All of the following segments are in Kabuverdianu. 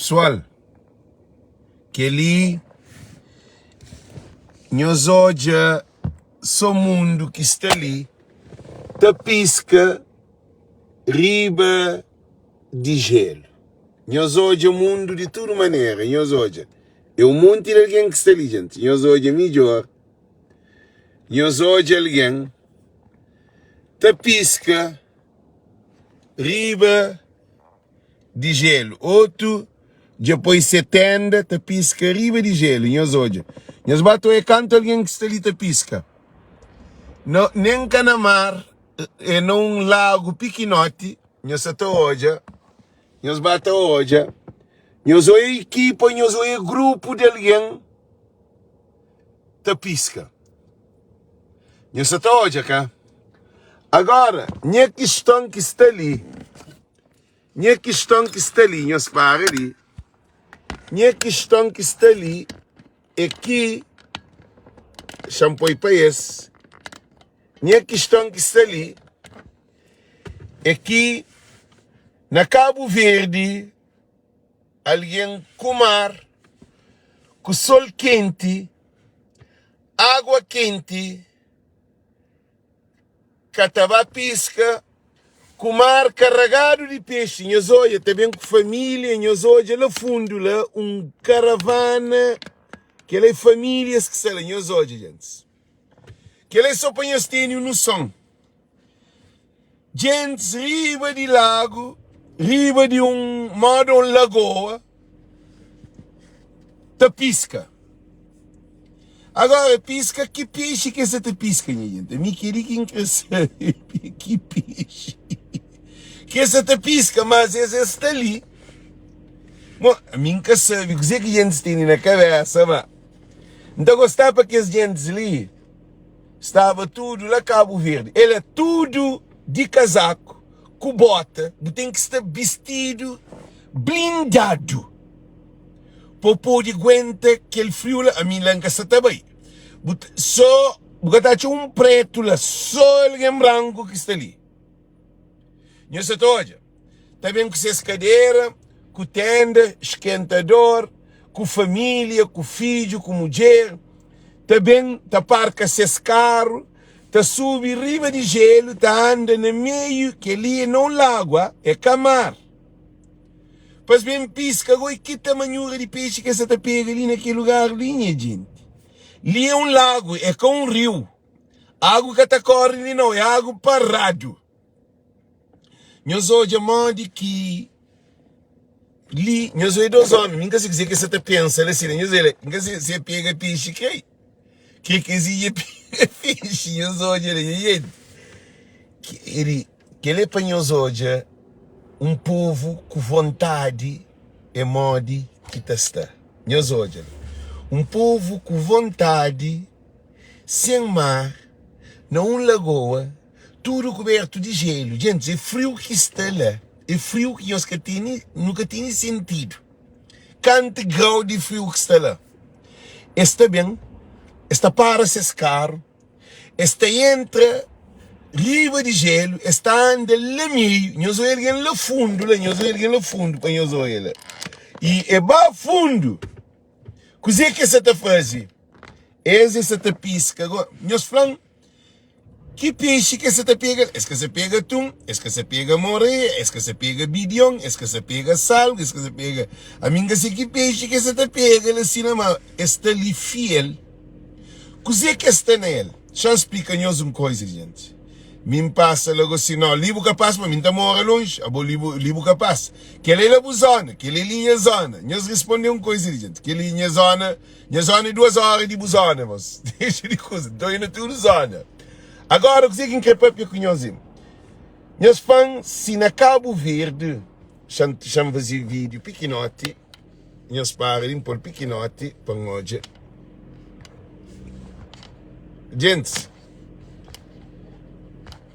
Pesoal, kel-li nhos odja sô mundu ki sta li ta piska riba di jelu. Nhos odja mundu di tudu manera, nhos odja. É un monti di algen ki sta li, jenti. Nhos odja midjór. Nhos odja algen ta piska riba di jelu. Otu dja poi se tenda ta piska riba di jelu. Nhos odja. Nhos ba ta oia kantu algen ki sta li ta piska. No, nen ka na mar, é na un lagu pikinoti. Nhos sa ta odja. Nhos ba ta odja. Nhos oia ekipa, nhos oia grupu di algen ta piska. Nhos sa ta odja ka? Agora, nha kiston ki sta li, nha kiston ki sta li, nhos para li, nha kiston ki sta li é ki, xa-m poi pa es, nha kiston ki sta li é ki na Kabu Verdi, algen ku mar, ku sol kenti, agua kenti, ka ta ba piska, ku mar karagadu di pexi. Nhos odja, ta ben ku família, nhos odja la fundu la un karavana, kel-la é famílias ki sta la, nhos odja, gentis. Kel-la é so pa nhos tene un noson. Djentis riba di lagu, riba di un moda un lagoa, ta piska. Agora, piska, ki pexi ki es sa ta piska, nha jenti? Ami kel-li ki N kre sabe, ki pexi ki es sa ta piska, mas es es sta li. Bon, ami N ka sabe kuzê ki djentis tene na kabesa, ma N ta gostaba pa kes djentis li. Staba tudu la Kabu Verdi. El é tudu di kazaku ku bota, bu ten ki sta bistidu blindadu pa bu pode guenta kel friu la. Ami la N ka sta ta bai. Bu ta so bu ka ta atxa un pretu la, so algen branku ki sta li. Nhos sa ta odja, ta ben ku ses kadera, ku tenda, skentador, ku família, ku fidju, ku mudjer, ta ben ta parka ses karu, ta subi riba di jelu, ta anda na meiu, kel-li é na un lagu, é ka mar. Pa es ben piska, goi ki tamanhura di pexi ki es sa ta pega li na kel lugar li, nha jenti? Li é un lagu, é ka un riu. Agu ka ta kóre li nau, é agu paradu. Nhos odja modi ki li, nhos odja dos ómi, mi N ka sabe kuzê ki es sa ta pensa la si, nhos odja la, N ka sabe si é pega pexi krê, krê kes ia pega pexi, nhos odja la, nha jenti. Kel-li é pa nhos odja un povu ku vontadi é modi ki ta sta. Nhos odja la, un povu ku vontadi. sen mar, na un lagoa, tudu kubertu di jelu. Gentis, é friu ki sta la, é friu ki nhos ka tene, nu ka tene sentidu. Kantu grau di friu ki sta la. Es ta ben, es ta para ses karu, es ta entra riba di jelu, es ta anda la meiu, nhos oia algen la fundu la, nhos oia algen la fundu pa nhos oia la. I e ba fundu, kuzê ki es sa ta faze? Es es sa ta piska go. Nhos fla-m ki pexi ki es sa ta pega? Es ka sa pega atun, es ka sa pega moreia, es ka sa pega bidion, es ka sa pega salgu, es ka sa pega. Ami N ka se ki pexi ki es sa ta pega la sina, ma es sta li fiel. Kuzê ki es sta na el? Xa-m splika nhos un koza, jenti. Mi N pasa la gosi, no, li bu ka pasa, ma mi N ta mora lonji, abo li bu, li bu ka pasa. Kel-la é la bu zona, kel-la é li nha zona. Nhos responde un koza li, jenti, kel-li nha zona. Nha zona é duas óra di bu zona, mos. Dexa di kuza. Nton é na tudu zona. Agora, kuzê ki N krê papia ku nhos é, nhos fã si na Kabu Verdi, xa-m xa-m faze vídiu pikinoti, nhos para li, N pô-l pikinoti pa N odja. Gentis,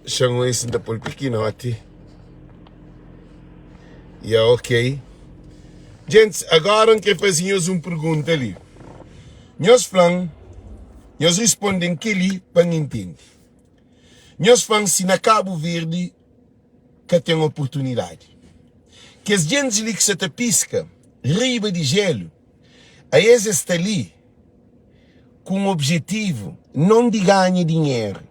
xa-m oia si N ta pô-l pikinoti. Ya, ok. Gentis, agora N kre faze nhos un pergunta li. Nhos fla-m, nhos risponde-m kel-li pa N intende. Nhos fla-m si na Kabu Verdi ka ten oportunidadi. Kes gentis li ki sa ta piska. riba di jelu, aes es sta li ku un objetivu non di ganha dinheru,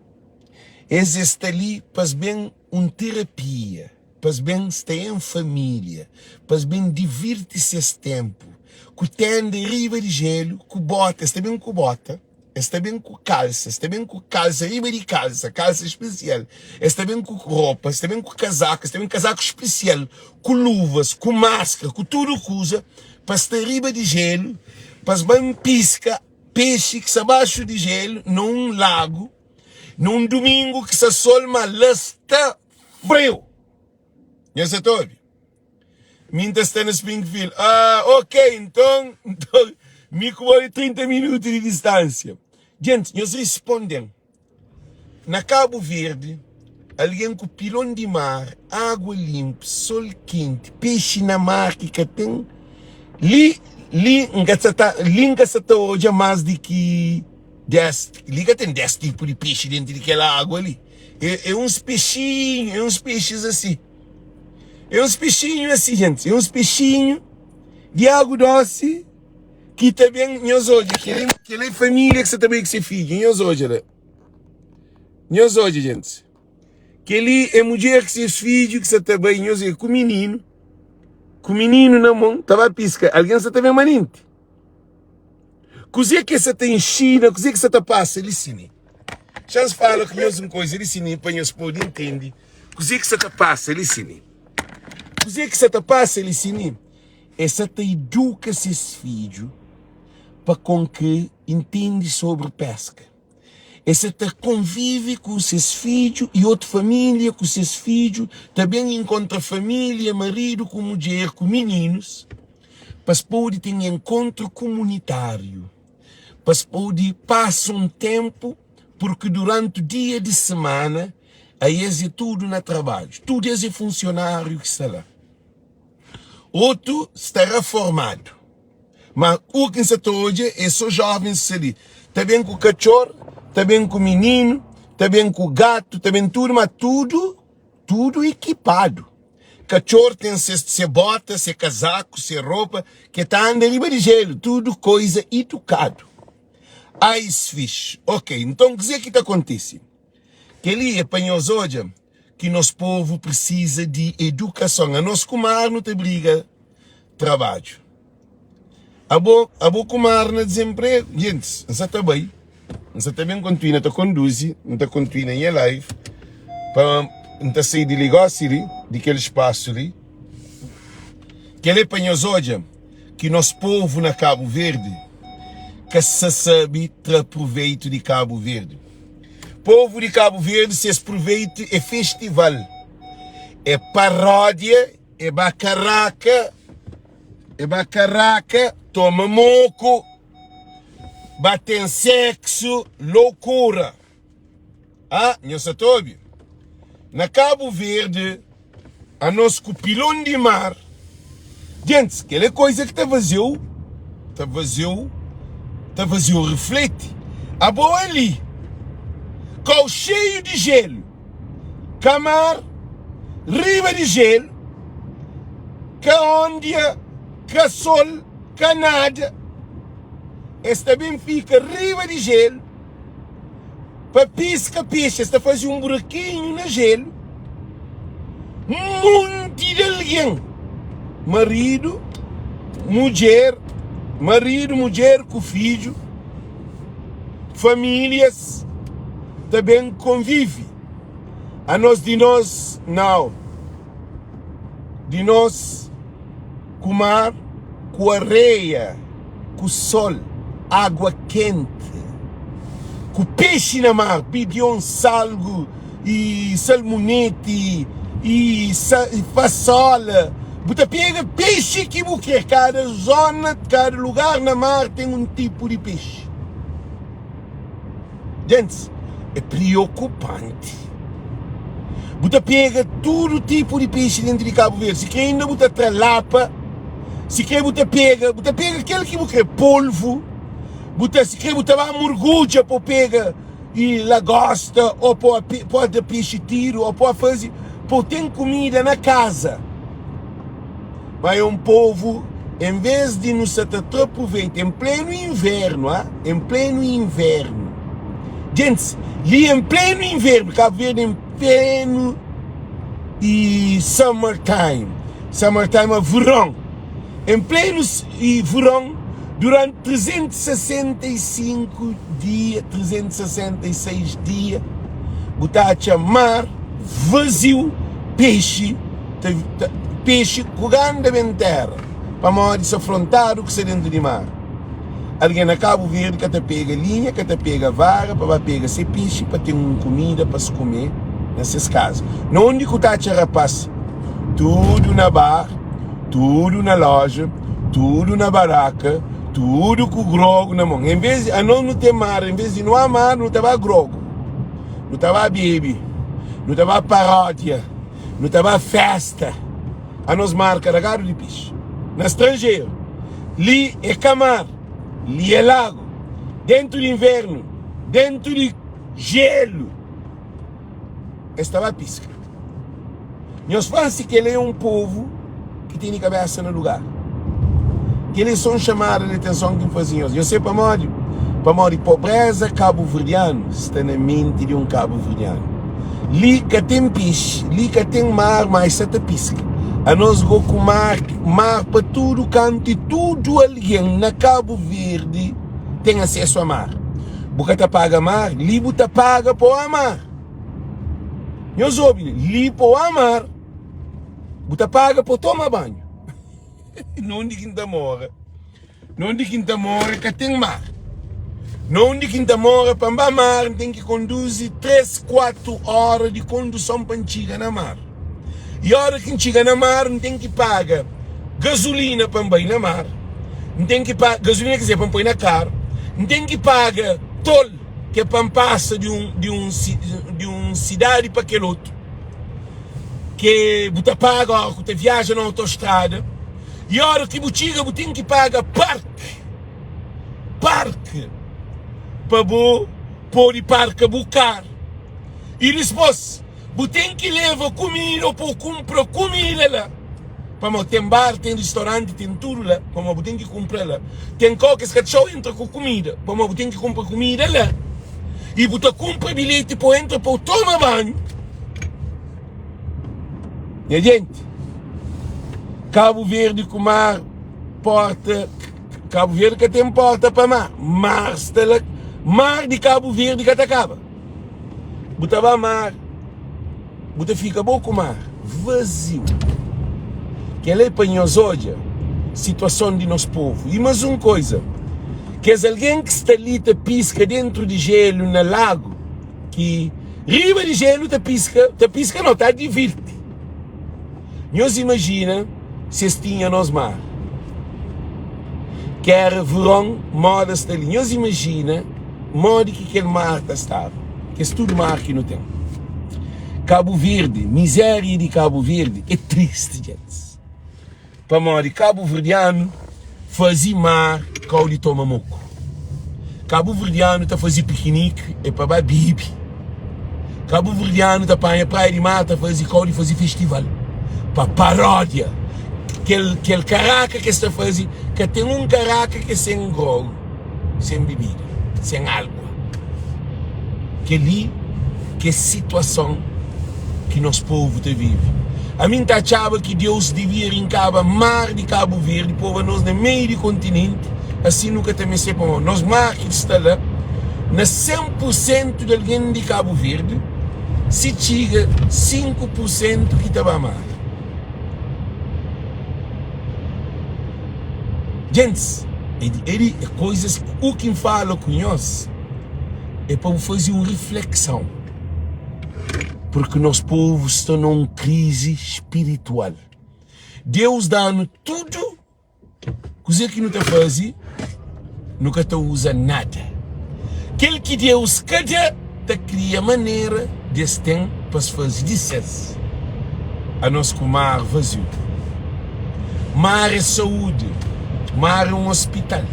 es es sta li pa es ben un terapia, pa es ben sta en família, pa es ben divirti ses ténpu ku tenda riba di jelu, ku bota, es ta ben ku bota. Es ta ben ku kalsa, es ta ben ku kalsa riba di kalsa, kalsa spesial. Es ta ben ku ropa, es ta ben ku kazaku, es ta ben ku kazaku spesial, ku luvas, ku maskra, ku tudu kuza pa sta riba di jelu, pa es ben piska pexi ki sta baxu di jelu na un lagu, na un dumingu ki sta sol, ma la sta friu. Nhos sa ta obi? Mi N ta sta na Springfield. Ah, ok, nton, nton, mi ku bo é 30 minutu di distánsia. Gentis, nhos risponde-m. Na Kabu Verdi, algen ku pilon di mar, agua linpu, sol kenti, pexi na mar ki ka ten, li, li N ka sa ta, li N ka sa ta odja más di ki 10, li ka ten 10 tipu di pexi dentu di kel agua li. É, é uns pexinhu, é uns pexis asi. É uns pexinhu asi, gente. É uns pexinhu di agu dosi ki ta ben. Nhos odja, kel-li kel é família ki sa ta bai ku se fidju. Nhos odja la. Nhos odja, gente. Kel-li é mudjer ku ses fidju ki sa ta bai. Nhos odja, ku mininu, ku mininu na mon, ta ba piska. Algen sa ta ben manenti. Kuzê ki es sa ta inxina, kuzê ki sa ta pasa li sini? Xa-s fala ku nhos un koza li sini pa nhos pode intende kuzê ki sa ta pasa li sini. Kuzê ki sa ta pasa li sini? Es sa ta iduka ses fidju pa kon ki intende sobri peska. Es sa ta konvive ku ses fidju i otu família ku ses fidju ta ben inkontra família, maridu ku mudjer ku mininus, pa es pode ten enkontru kumunitáriu, pa es pode pasa un ténpu, purki duranti dia di semana aes é tudu na trabadju, tudu es é funsionáriu ki sta la. Otu sta raformadu. Ma u ki N sa ta odja é so jovens ki sta li. Ta ben ku katxor, ta ben ku mininu, ta ben ku gatu, ta ben tudu, ma tudu, tudu ekipadu. Katxor ten se, se bota, se kazaku, se ropa, ke ta anda riba di jelu, tudu koiza idukadu. Ice fish, ok, nton kuzê ki ta kontise? Kel-li é pa nhos odja ki nos povu prisiza di edukason. Anos ku mar nu ta briga trabadju. Abo, abo ku mar na dizenpregu. Gentis, N sa ta bai, N sa ta ben kontinua ta konduzi, N ta kontinua nha live pa N ta sai di li gosi li, di kel spasu li. Kel é pa nhos odja ki nos povu na Kabu Verdi ka sa sabe tra proveitu di Kabu Verdi. Povu di Kabu Verdi ses proveitu é festival, é paródia, é ba karaka, é ba karaka, toma moku, ba ten seksu, loukura. Ah, nhos sa ta obi? Na Kabu Verdi, anos ku pilon di mar, gentis, kel é koiza ki ta faze-u, ta faze-u, ta faze-u refleti. Abo ali, kau xeiu di jelu, ka mar, riba di jelu, ka ondia, ka sol, ka nada, es ta ben fika riba di jelu, Pa piska pexi es ta faze un burakinhu na jelu. Monti di algen, maridu, mudjer, maridu, mudjer ku fidju, famílias ta ben konvive. Anos di nos nau, di nos. Ku mar, ku areia, ku sol, agua kenti, ku pexi na mar, bidion, salgu i salmoneti i fasola. Bu ta pega pexi ki bu kre. Kada zona, kada lugar na mar ten un tipu di pexi. Gentis, é priokupanti. Bu ta pega tudu tipu di pexi dentru di Kabu Verdi. Si kre inda bu ta tra lapa, si kre bu ta pega, bu ta pega kel ki bu kre, polvu, bu ta, si kre bu ta ba murgudja pa bu pega i lagosta o pa bu da pexi tiru o pa bu faze pa bu ten kumida na kaza. Ma é un povu. En vês di nu sa ta tra pruveita en plenu invernu, a en plenu invernu. Gentis, li en plenu invernu, Kabu Verdi en plenu i summer time, summer time a veron, en plenu i veron duranti 365 dia, 366 dia, bu ta atxa mar vaziu, pexi ta ta pexi ku ganda ben tera pamodi sa frontadu ku sta dentu di mar. Algen na Kabu Verdi ka ta pega linha, ka ta pega vara pa ba pega se pexi pa ten un kumida pa se kume na ses kaza. Na undi ku ta atxa rapas? Tudu na bar, tudu na loja, tudu na baraka, tudu ku grogu na mon. En vez di anos nu ten mar, en vez di nu amar nu ta ba grogu, nu ta ba bebe, nu ta ba parodia. Nu ta ba festa anos mar karagadu di pixi na stranjeru Li é ka mar, li é lagu Dentu di invernu, dentu di jelu Es ta ba piska Nhos fla-m si kel-la é un povu ki tene kabésa na lugar. Kel-li é sô un xamada di atenson ki N faze nhos. Nhos sabe pamodi? Pamodi pobréza kabuverdianu sta na menti di un kabuverdianu. Li ka ten pixi, li ka ten mar, má es sa ta piska. Anos go ku mar, mar pa tudu kantu i tudu algen na Kabu Verdi ten asesu a mar. Bu ka ta paga mar, li bu ta paga pa o mar. Nhos obi li, li pa o mar. Bu ta paga pa toma banhu. Na undi ki N ta mora, na undi ki N ta mora ka ten mar. Na undi ki N ta mora, pa N ba mar, N ten ki konduzi 3, 4 óra di konduson pa N txiga na mar. I óra ki N txiga na mar, N ten ki paga gazulina pa N bai na mar, N ten ki paga gazulina, ker dizer, pa N poi na karu, N ten ki paga tol, ki é pa N pasa di un, di un, di un sidadi pa kel otu. Ke bu ta paga ora ku ta viaja na autostrada i ora ki bu txiga bu ten ki paga parki parki pa bu pode parka bu karu i dispos bu ten ki leva kumida o pa bu kunpra kumida la pamodi ten bar ten ristoranti ten tudu la pamodi bu ten ki kunpra la ten kau ki es ka txeu entra ku kumida pamodi bu ten ki kunpra kumida la i bu ta kunpra bilheti pa bu entra pa bu toma banhu. Nha jenti, Kabu Verdi ku mar porta Kabu Verdi ka ten porta pa mar Mar sta la Mar di Kabu Verdi ka ta kaba Bu ta ba mar Bu ta fika bo ku mar vaziu Kel-la é pa nhos odja situason di nos povu I mas un koza Kes algen ki sta li ta piska dentru di jelu na lagu ki riba di jelu ta piska, ta piska no, ta divirti. Nhos imajina si es tinha nos mar, ki era veron moda sta li. Nhos imajina modi ki kel mar ta staba, kes tudu mar ki nu ten. Kabu Verdi, mizeria di Kabu Verdi é tristi, djentis. Pamodi kabuverdianu fazi mar kau di toma moku. Kabuverdianu ta fazi pikiniki é pa ba bibi. Kabuverdianu ta panha praia di mar ta fazi kau di fazi festival pa parodia. Kel kel karaka ki es ta fazi ka ten un karaka ki é sen grogu, sen bibida, sen algua. Kel-li ki é situason ki nos povu ta vive. Ami N ta atxaba ki Deus divia rinkaba mar di Kabu Verdi, poba nos na meiu di kontinenti, asi nu ka ta meste pamodi nos mar ki sta la na 100 pur sentu di algen di Kabu Verdi, si txiga 5 pur sentu ki ta ba mar. Gentis, é di, é di koizas u ki N fala ku nhos é pa bu faze un riflekson. Purki nos povu sta na un krizi spiritual. Deus da-nu tudu kuzê ki nu ta faze, nu ka ta uza nada. Kel ki Deus ka da, ta kria manera di es ten pa es faze di ses. Anos ku mar vaziu. Mar é saúdi, mar é un ospital,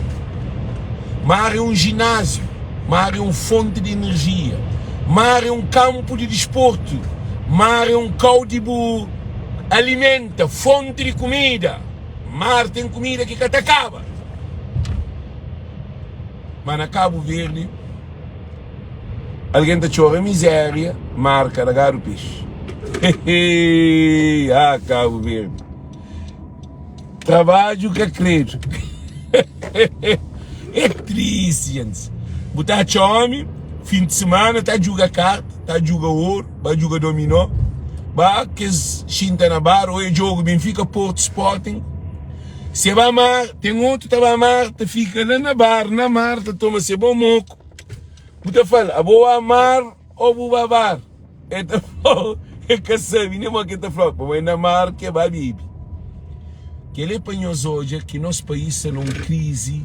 mar é un jináziu. Mar é un fonti di inerjia. Mar é un kanpu di disportu. Mar é un kau di bu alimenta, fonti di kumida. Mar ten kumida ki ka ta kaba. Ma na Kabu Verdi algen ta txora mizéria, mar karagadu pexi. Heheii, ah Kabu Verdi. Trabadju ka kredu. É tristi, gentis. Bu ta atxa omi fin di semana ta djuga karta, ta djuga oru, ba djuga dominó, ba kes xinta na bar, oia djogu Benfica, Porto, Sporting. Se ba mar, ten otu ta ba mar, ta fika la na bar, na mar, ta toma se bon moku. Bu ta fala, abo ba mar o bu ba bar? E ta fla, e ka sabe nen mo ke ta fla, pamodi na mar ke ba bebe. Kel-li é pa nhos odja ki nos país sta na un krizi,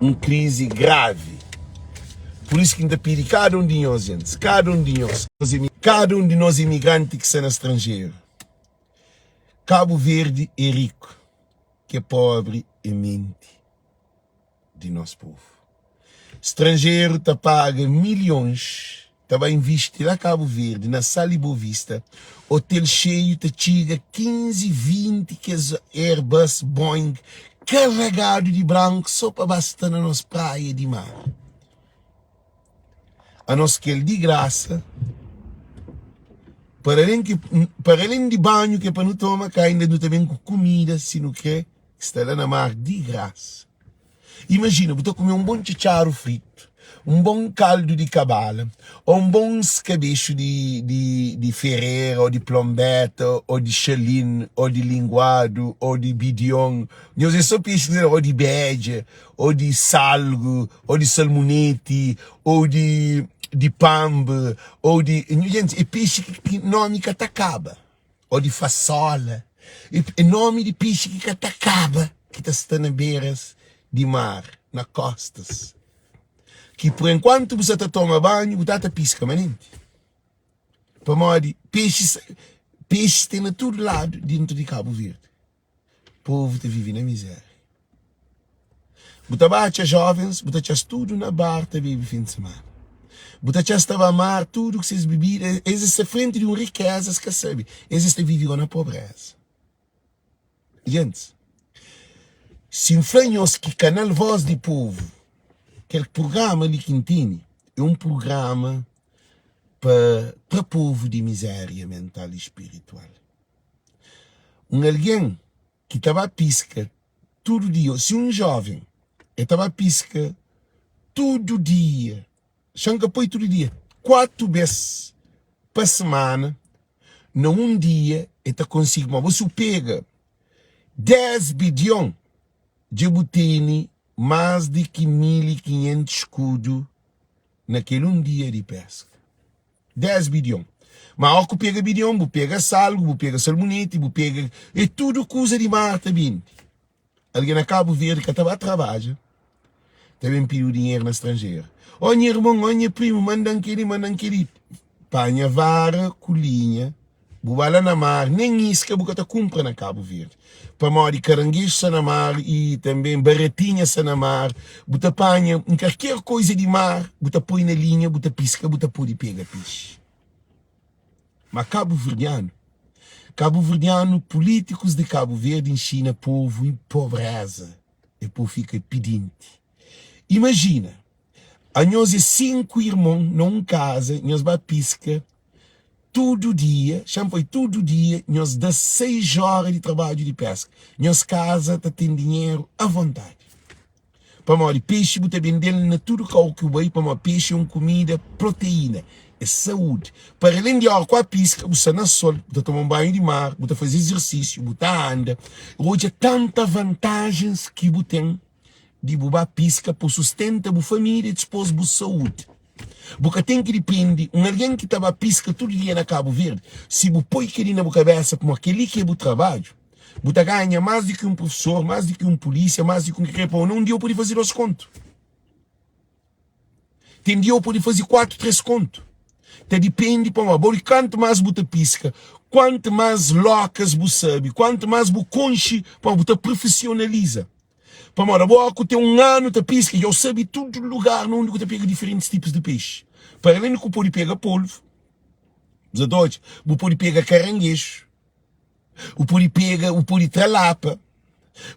un krizi gravi. Pur isu ki N ta pidi kada un di nhos, gentis, kada un di nhos, kada un di nos imigranti ki sta na stranjeru, Kabu Verdi é riku, ke pobri é menti di nos povu. Stranjeru ta paga milhons ta ba invisti la Kabu Verdi, na Sal i Bovista, otel xeiu ta txiga 15, 20 kes Airbus, Boeing karagadu di branku so pa ba sta na nos praia di mar. Anos kel di grasa, para alén ki para alén di banhu ke pa nu toma ka inda nu ta ben ku kumida si nu kre ki sta la na mar di grasa. Imajina bu ta kume un bon txitxaru fritu, un bon kaldu di kabala, ô un bon skabexu di di di ferera ô di plonbeta ô di xalin ô di linguadu ô di bidion, nhos é so pexi ô di bedja ô di salgu ô di salmuneti ô di di panbe ô di gente é pexi ki nomi ka ta kaba ô di fasola é nomi di pexi ki ka ta kaba ki ta sta na beras di mar na kostas ki por enkuantu bu sa ta toma banhu bu ta ta piska manenti pamodi pexi pexi ten na tudu ladu dentu di Kabu Verdi. Povu ta vive na mizeria. Bu ta ba atxa jovens, bu ta atxa-s tudu na bar ta bebe fin di semana. Bu ta atxa-s ta ba mar tudu ku ses bebida. Es sta frenti di un rikeza es ka sabe. Es sta vive gó na pobreza. Gentis, si N fla nhos ki kanal Voz di Povu, kel prugrama li ki N tene, é un prugrama pa tra povu di mizeria mental i spiritual. Un algen ki ta ba piska tudu dia, si un jóven el ta ba piska tudu dia, xa-m ka poi tudu dia, kuatu bês pa simana, na un dia el ta konsigi, má bo si bu pega 10 bidion, dja bu tene más di ki 1500 skudu na kel un dia di peska. 10 bidion. Ma ó ku pega bidion, bu pega salgu, bu pega salmuneti, bu pega e tudu kuza di mar ta bindi. Algen na Kabu Verdi ka ta ba trabadja, ta ben pidi dinheru na stranjeru. Ó nha irmon, ó nha primu, manda-m kel-li, manda-m kel-li. Panha vara ku linha, Bu ba la na mar, nen iska bu ka ta kunpra na Kabu Verdi, pamodi karangeju sta na mar i tanbe baratinha sta na mar. Bu ta panha un kalker koiza di mar, bu ta poi na linha, bu ta piska, bu ta pode pega pexi. Ma kabuverdianu, kabuverdianu, pulitikus di Kabu Verdi nxina povu pobreza e povu fika pidinti. Imajina, anhos é 5 irmon na un kaza, nhos ba piska Tudu dia, xa-m foi tudu dia, nhos da 6 óra di trabadju di péska. Nhos kaza ta ten dinheru avontadi. Pamodi pexi bu ta bende-l na tudu kau ki bu bai, pamodi pexi é un kumida proteína, é saúdi. Para alén di óra ku a piska, bu sta na sol, bu ta toma un banhu di mar, bu ta faze izersísiu, bu ta anda. Odja tanta vantajens ki bu ten di bu ba piska pa bu sustenta bu família i dispôs bu saúdi. Bu ka ten ki dipende un algen ki ta ba piska tudu dia na Kabu Verdi. Si bu poi kel-li na bu kabésa kuma kel-li ki é bu trabadju, bu ta ganha más di ki un profesor, más di ki un pulísia, más di ki un kre pa un. Un dia bu pode faze 2 kontu. Ten dia bu pode faze 4, 3 kontu. Ta dipende pamodi bo di kantu más bu ta piska, kuantu más lokas bu sabe, kuantu más bu konxe, pamodi bu ta profesionaliza. Pamodi abo ku ten un anu ta piska, dja bu sabe tudu lugar na undi ku ta pega diferentis tipus di pexi. Para alén di ku pode pega polvu, bu sa ta odja, bu pode pega karangeju. Bu pode pega, bu pode tra lapa,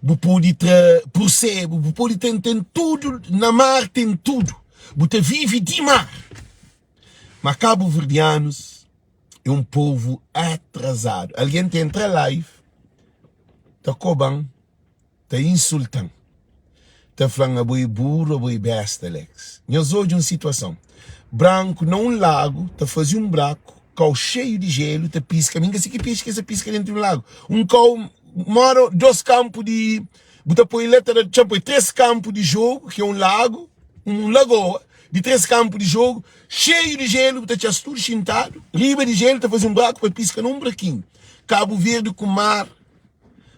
bu pode tra pursebu, bu pode ten ten tudu na mar ten tudu. Bu ta vive di mar. Ma kabuverdianus é un povu atrazadu. Algen ta entra live ta koba-m, ta insulta-m, ta fla-m abo é buru, abo é besta Alex. Nhos odja un situason, branku na un lagu ta faze un braku, kau xeiu di jelu ta piska, mi N ka si ki pexi ki es ta piska dentu di un lagu, un kau mora dos kanpu di bu ta poi la ta da txeu poi 3 kanpu di jogu ki é un lagu, un lagoa di 3 kanpu di jogu xeiu di jelu bu ta txas tudu xintadu riba di jelu ta faze un braku pa piska na un brakinhu. Kabu Verdi ku mar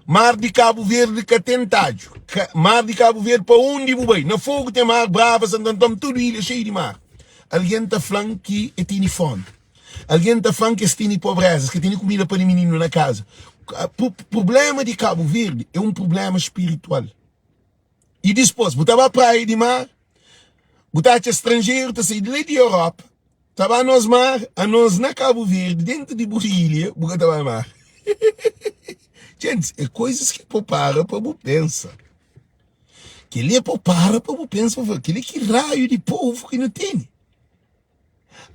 Mar di Kabu Verdi ka ten tadju Mar di Kabu Verdi pa undi bu bai na Fogu ten mar, Brava, Santo Anton tudu ilha xeiu di mar Algen ta fla-m ki e tene fomi Algen ta fla-m ki es tene pobreza es ka tene kumida pa da mininu na kaza Prubléma di Kabu Verdi é un prubléma spiritual I dispôs bu ta ba praia di mar bu ta atxa stranjeru ta sai di la di Europa ta ba nos mar anos na Kabu Verdi dentu di bu ilha bu ka ta ba mar Djentis é koizas ki po para pa bu pensa Kel-li é po para pa bu pensa pa fla kel-li ki raiu di povu ki nu tene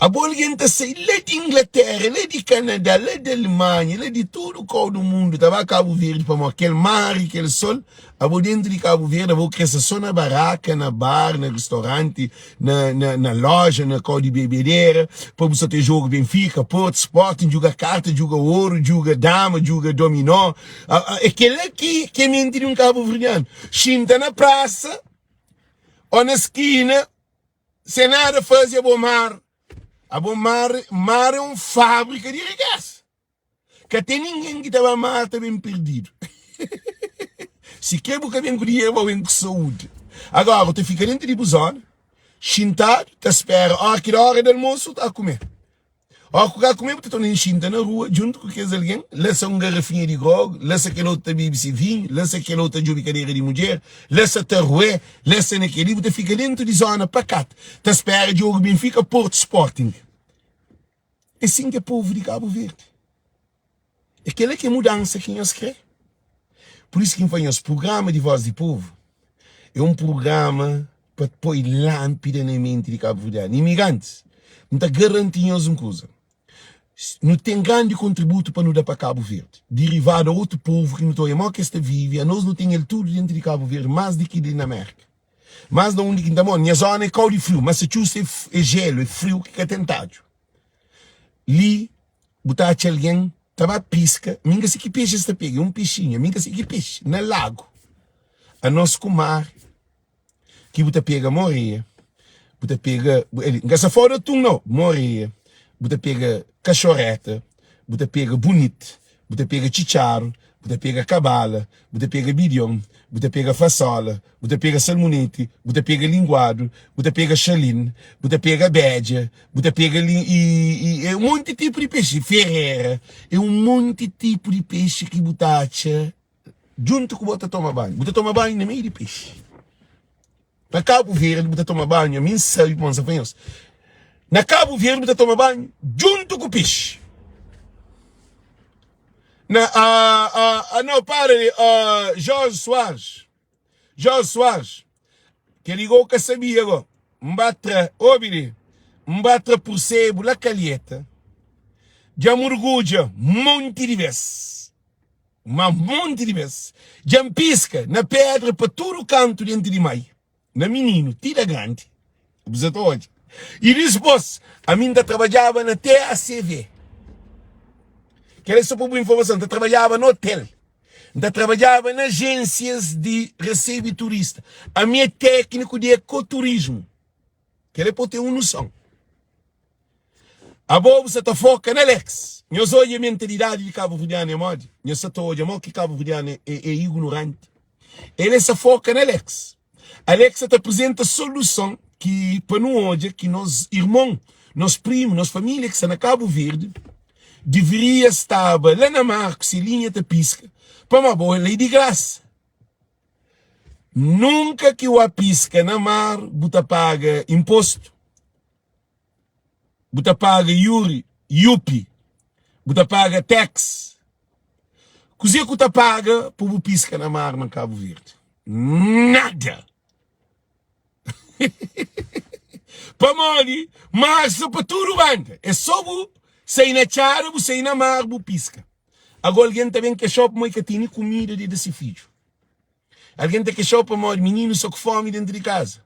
Abo algen ta sai la di Inglatéra, la di Kanadá, la di Alemanha, la di tudu kau du mundu ta ba Kabu Verdi pamodi kel mar i kel sol. Abo dentu di Kabu Verdi abo krese so na baraka, na bar, na ristoranti, na, na, na loja, na kau di bebedera, pa bu sa ta joga Benfika, Porto, Sporting, djuga karta, djuga oru, djuga dama, djuga dominó. É kel-la ki, ki é menti di un kabuverdianu. Xinta na prasa ô na skina. Sem nada faze abo mar abo mar mar é um fábrica de riqueza ka tem ninguém ki ta ba mar ta bem perdido si kre bu ka bem ku dinheiro ba bem ku saúde agora bu ta fica dentro di bu zona xintado ta spera hora ki da hora de almoço ta kume Óras ku ka kume, bu ta torna inxinta na rua djuntu ku kes algen. La sta un garafinha di grog, la sta kel otu ta bebe se vinhu, la sta kel otu ta djobe kadera di mudjer, la sta ta rué, la sta na kel-li. Bu ta fika déntu di zóna pakatu, ta spera djogu Benfika, Porto, Sporting. É sin ki é povu di Kabu Verdi. É kel-la ki é mudansa ki nhos krê. Pur isu ki N fla nhos, prugrama di Vós di Povu é un prugrama pa poi lánpida na menti di kabuverdianu. Imigrantis, N ta garanti nhos un kuza, nu ten grandi kontributu pa nu da pa Kabu Verdi, derivadu a otu povu ki nu ta odja modi ki es ta vive, anos nu ten el tudu dentu di Kabu Verdi, más di ki li na Mérka. Más na undi ki N ta mora, nha zóna é kau di friu, Massachusetts é jélu, é friu ki ka ten tadju. Li bu ta atxa algen ta ba piska, mi N ka si ki pexi es ta pega, é un pexinhu, mi N ka si ki pexi, na lagu. Anos ku mar ki bu ta pega moreia, bu ta pega, N ka sta fala di atun nau, moreia, bu ta pega kaxoreta, bu ta pega bunit, bu ta pega txitxaru, bu ta pega kabala, bu ta pega bidion, bu ta pega fasola, bu ta pega salmoneti, bu ta pega linguadu, bu ta pega xalin, bu ta pega bedja, bu ta pega li i, i é un monti tipu di pexi, ferera, é un monti tipu di pexi ki bu ta atxa djuntu ku bo ta toma banhu. Bu ta toma banhu na meiu di pexi. Na Kabu Verdi bu ta toma banhu, ami N sabe pamodi N sa fla nhos. Na Kabu Verdi bu ta toma banhu djuntu ku pexi. Na a a a não para de uh, Jorge Soares. Jorge Soares. Kel igual ka sabia go. N ba tra, obi li. N ba tra pursebu la Calheta. Dja murgudja monti di bes. Ma monti di bes. Dja N piska na pedra pa tudu kantu denti di mai. Na mininu ti da grandi. Bu sa ta odja. I dispos, ami N ta trabadjaba na TACV. Kel-la é sô pa bu informason. N ta trabadjaba na otel. N ta trabadjaba na ajénsias di resebe turista. Ami é tékniku di ekoturismu. Kel-la é pa bu ten un noson. Abo bu sa ta foka na Alex. Nhos odja mentalidadi di kabuverdianu é modi? Nhos sa ta odja mo ki kabuverdianu é, é ignoranti? El é sa foka na Alex. Alex sa ta apresenta soluson ki pa nu odja ki nos irmon, nos primu, nos familia ki sta na Kabu Verdi deveria staba la na mar ku se linha ta piska pamodi bo el é di grasa. Nunka ki u a piska na mar bu ta paga impostu. Bu ta paga iuri, iupi, bu ta paga tax. Kuzê ku ta paga pa bu piska na mar na Kabu Verdi? Nada! Pamodi mar sta pa tudu banda. É sô bu sai na txada, bu sai na mar, bu piska. Agora algen ta ben kexau pamodi ka tene kumida di da se fidju. Algen ta kexau pamodi mininu sta ku fomi dentu di kaza.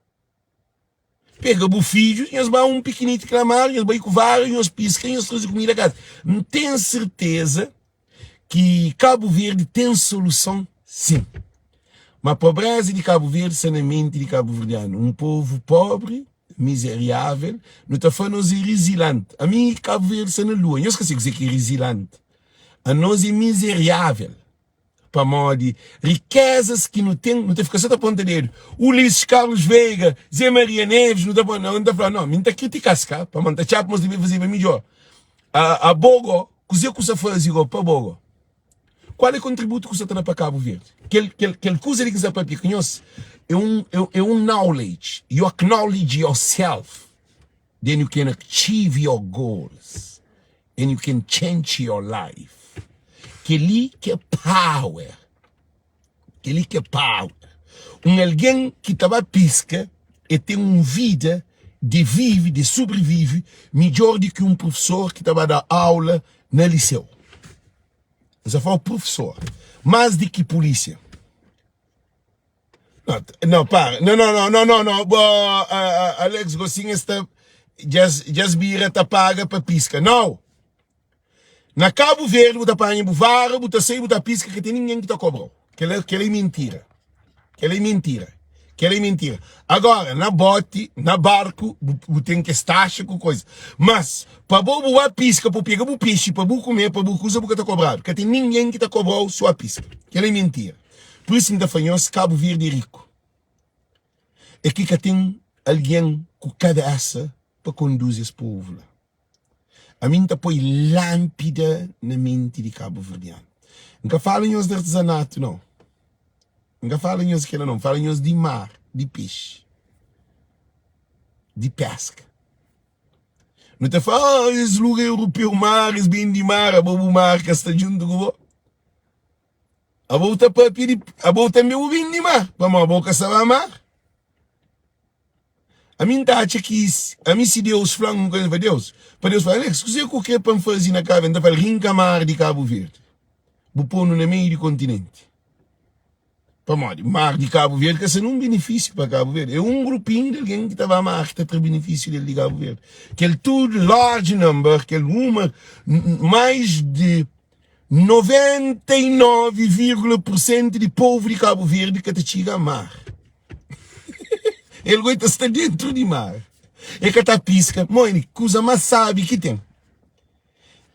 Pega bu fidju, nhos ba un pikiniti ki na mar, nhos bai ku vara, nhos piska, nhos traze kumida kaza. N ten serteza ki Kabu Verdi ten soluson sin. Ma pobreza di Kabu Verdi sta na menti di kabuverdianu. Un povu pobri, mizeriavel, nu ta fla nos e rizilanti. Ami Kabu Verdi sta na lua. Nhos ka sabe kuzê ki e rizilanti. Anos e mizeriavel. Pamodi rikezas ki nu ten, nu ta fika so ta ponta dedu. Ulisses Carlos Veiga, Zé Maria Neves, nu ta ponta, nu ta fla, no, mi N ta kritika-s ka, pamodi N ta txaba ma es debe fazeba midjor. Abo go, kuzê ku sa faze go pa bo go? Kual é kontributu ku sa ta da pa Kabu Verdi? Kel, kel, kel kuza li ki N sa papia ku nhos é un, é un knowledge. You acknowledge yourself, then you can achieve your goals. And you can change your life. Kel-li ki é power. Kel-li ki é power. Un algen ki ta ba piska, e ten un vida di vive, di sobrevive, midjór di ki un profesor ki ta ba da aula na liseu. N sa fla-u profesor, más di ki pulísia. Não, para. Não, não, não, não, não, não. Bo, uh, uh, Alex Gossin está just bira ta paga pa pisca. Não. Na Cabo Verde bu ta panha bu vara, bu ta sai, bu ta pisca, que tem ninguém que ta cobra. Aquela, aquela é mentira. Aquela é mentira. Aquela é mentira. Agora, na bote, na barco, bu, bu tem que taxa com coisa. Mas, pa bo bu ba pisca, pa pega bu peixe, pa bu comer, pa bu coisa, bu ka ta cobrado. Que tem ninguém que ta cobra sua pisca. Aquela é mentira. Pur isu N ta fla nhos, Kabu Verdi é riku. É ki ka ten algen ku kabésa pa konduzi es povu la. Ami N ta poi lánpida na menti di kabuverdianu. N ka fala nhos di artizanatu, nau. N ka fala nhos di kela, nau. N fala nhos di mar, di pexi, di péska. Nu ta fla, ah, es lugar europeu, mar, es ben di mar, abo bu mar ka sta djuntu ku bo. Abo bu ta papia di abo tanbe bu bindi mar pamodi abo ka sta ba mar. Ami N ta atxa ki ami si Deus fla-m un kuza, N fla Deus, pa Deus fla Alex, kuzê ku kre pa N faze na Kabu Verdi? N ta fla-l rinka mar di Kabu Verdi, bu pô-nu na meiu di kontinenti. Pamodi mar di Kabu Verdi ka sta nun benefísiu pa Kabu Verdi. É un grupinhu di algen ki ta ba mar ki ta tra benefísiu del di Kabu Verdi. Kel tudu large number, kel uma mais di 99 vírgula por cento di povu di Kabu Verdi ka ta txiga mar. El goi ta sta dentru di mar. E ka ta piska. Moni, kuza más sabi ki ten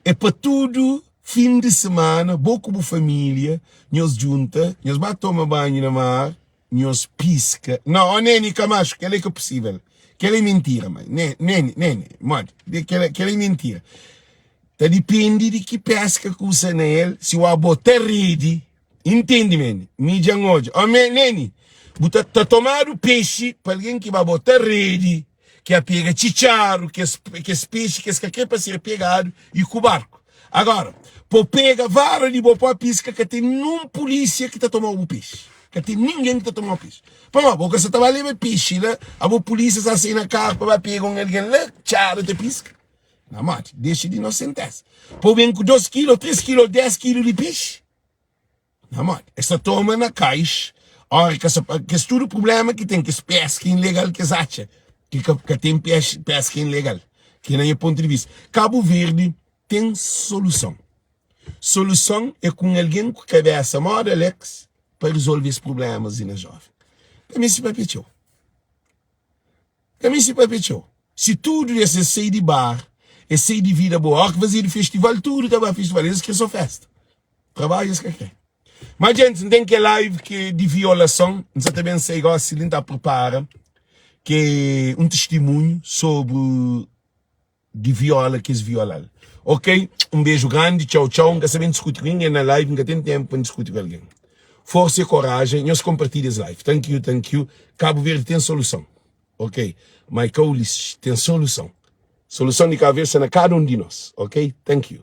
é pa tudu fin di semana bo ku bu família nhos djunta, nhos ba toma banhu na mar, nhos piska. Não, oh Neni Camacho, kel é ka possível. Kel é mentira, mãe. Neni, Neni, modi? Kel, kel é mentira. Ta dipende di ki peska ku usa na el, si o abo ta redi, intende, Neni? Mi dja N odja. Oh, Neni, bu ta, ta tomadu pexi pa algen ki ba bota redi, ki a pega txitxaru, kes, kes pexi ki es ka kre pa ser pegadu i ku barku. Agora, pa bu pega vara di bo pa piska, ka ten nun pulisia ki ta tomau bu pexi. Ka ten ningen ki ta tomau pexi. Pamodi bo ka sa ta ba leba pexi la, abo pulisia sa sai na karu pa ba pega un algen la, txada ta piska. Na modi, dexa di nosentesa. Pa bu ben ku 2 kilo, 3 kilo, 10 kilo di pexi. Na modi, es ta toma na kais, ora ki sa kes tudu prublema ki ten, kes peska ilegal ki es atxa, ki ka, ka ten peska ilegal, ki na nha pontu di vista. Kabu Verdi ten soluson. Soluson é ku un algen ku kabesa moda Alex pa rizolve es prublemas di na joven. Ka meste papia txeu. Ka meste papia txeu. Si tudu es es sai di bar, es sai di vida boa, ora ki fazedu festival, tudu ta ba festival, es kre so festa. Trabadju es ka kre. Ma djentis, N ten kel live ki di violason, N sa ta ben sai gosi li, N ta prepara ke un testimunhu sobri di viola ki es viola-l. Ok, un beju grandi, txau txau, N ka sa ben diskuti ku ningen na live, N ka ten tenpu pa N diskuti ku algen. Forsa e korajen, nhos konpartilha es live. Thank you, thank you. Kabu Verdi ten soluson. Ok, Maica Ulisses ten soluson. Soluson di Kabu Verdi sta na kada un di nos. Ok, thank you.